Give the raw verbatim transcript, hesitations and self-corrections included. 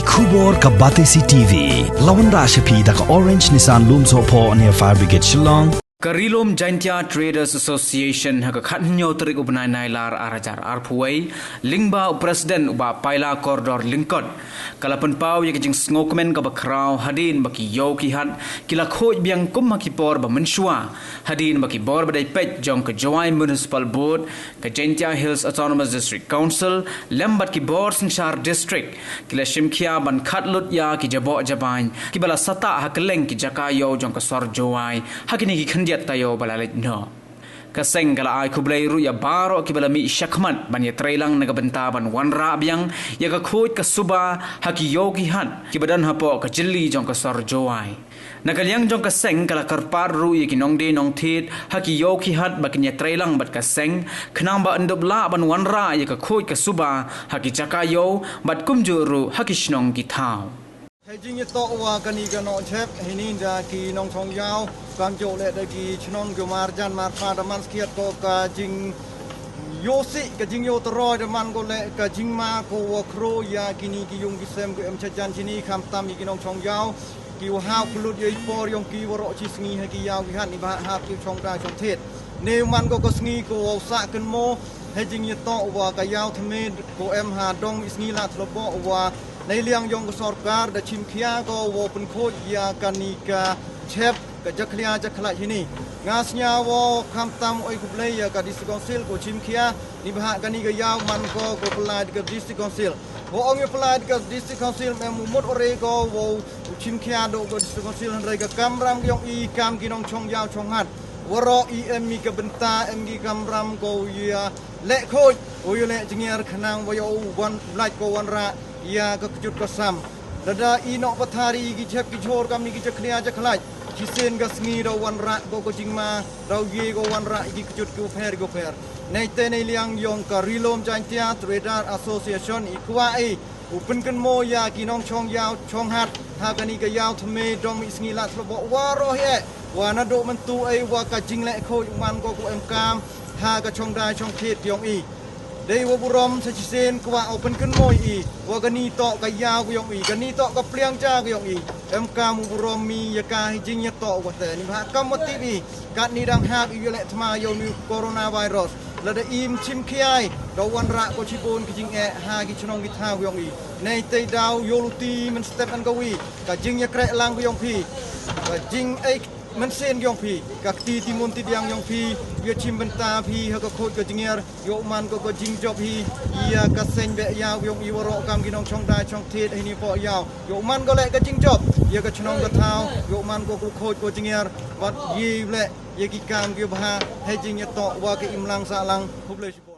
Khubor ka Batesi T V. La wanrah sha phi da ka Orange Nissan Lumsohphoh near Fire Brigade Shillong. Ka Ri-lum Jaintia Traders Association ha ka khathynñiew tarik u bnai Nailar ar hajar arphew wei, lyngba u President u Bah Paila Kordor Lyngkot, ka la pynpaw ïa ka jingsngewkmen kaba khraw hadien ba ki ïew ki hat ki la khuid biang kum ha ki por ba mynshuwa, hadien ba ki bor ba dei peit jong ka Jowai Municipal Board, ka Jaintia Hills Autonomous District Council lem bad ki bor synshar district ki la shim khia ban khad lut ïa ki jaboh jabain kiba la sahtah ha kylleng ki jaka ïew jong ka sor Jowai ha kine ki khyndiat taïew ba la leit noh. Ka seng ka la ai khublei ruh ïa baroh kiba la mih shakhmat ban ïatreilang na ka bynta ban wanrah biang ïa ka khuid ka suba ha ki ïew ki hat kiba don hapoh ka jylli jong ka sor Jowai. Na ka liang jong ka seng ka la kyrpad ruh ïa ki nongdie nongthied ha ki ïew ki hat ba kin ïatreilang bad ka seng khnang ba yn dup lah ban wanrah ïa ka khuid ka suba ha ki jaka ïew bad kumjuh ruh ha ki shnong ki thaw. Hei jingïatoh wa kani ka Nohjhep hini da ki nongshong ïaw, kamjuh leh da ki shnong ki marjan marpa da man skhiat ko ka jing ïoh sih, ka jingïoh tyroi da man ko leh ka jingma ko wa khro ïa kini ki ïung ki sem ko em chajan shini, khamtam ïa ki nongshong ïaw ki wa hap kyllut ïa i por ïong ki waroh shi sngi ha ki ïaw ki hat ni ba hap ki shong da shong thied. Ne man ko ka sngi ko wa sah kynmo hei jingïatoh wa ka ïaw thymme ko em ha dong i sngi Ladthadlaboh wa na i liang ïong ka sorkar da shim khia ko wa pynkhuid ïa kani ka Jhep ka jakhlia jakhlait hini. Nga sñiaw wa khamtam u ai khublei ïa ka District Council ko shim khia ni ba ha kani ka ïaw man ko ko pynlait ka District Council. Wa ong ïa pynlait ka District Council mem u mut ore ko wa u shim khia do ka District Council hynrei ka kamram ka ïong i kam ki nongshong ïaw shong hat. Waroh i em i ka bynta em ki kamram ko ïa leh khuid u ïa leh jngiar khnang wa ïa u wan lait ko wanrah ïa ka kjut ka sam. Lada i Nohpathar i ki Jhep ki jhur kam ni ki jakhlia jakhlait. Shisien ka sngi da wanrah ko ka jingma da u ïa ko wanrah i ki kjut ki u pher ki u pher. Nei te nei liang ïong ka Ri-lum Jaintia Traders Association i kwah i u pynkynmo ïa ki nongshong ïaw shong hat ha kani ka ïaw thymme dong i sngi Ladthadlaboh waroh hi eh. Wa naduh myntu ei wa ka jingleh khuid u man ko ko em kam ha ka shong dai shong thied ïong i. Dei wa burom sa shisien kwah u pynkynmo i wa kani toh ka ïaw ka ïong i, kani toh ka pliang ja ka ïong i. Em kam u burom mi ïa ka hi jingïatoh wa te ni ba ha kam wa tip i. Katni dang hap i ïa leh thma ïa u ni u coronavirus. Lada im shim khia i da wanrah ko shibun ki jingeh ha ki shnong ki thaw ïong i. Nei tei daw ïa u luti mynstep an ka wi ka jingïakreh lang ïong phi. Ka jingeh mynsiem ïong phi ka kti ti mun ti diang ïong phi. Ïa shim bynta phi ha ka khuid ka jngiar ïa u man ko ka jingjop hi. Ïa ka seng beh ïa ïong i waroh kam ki nongshong dai shong thied hini poh ïaw. Ïa u man ko leh ka jingjop ïa ka shnong ka thaw, ïa u man ko ko khuid ko jngiar. Wat ïa leh ïa ki kam ki bha hei jingïatoh wa ka imlang sahlang. Khublei shibun.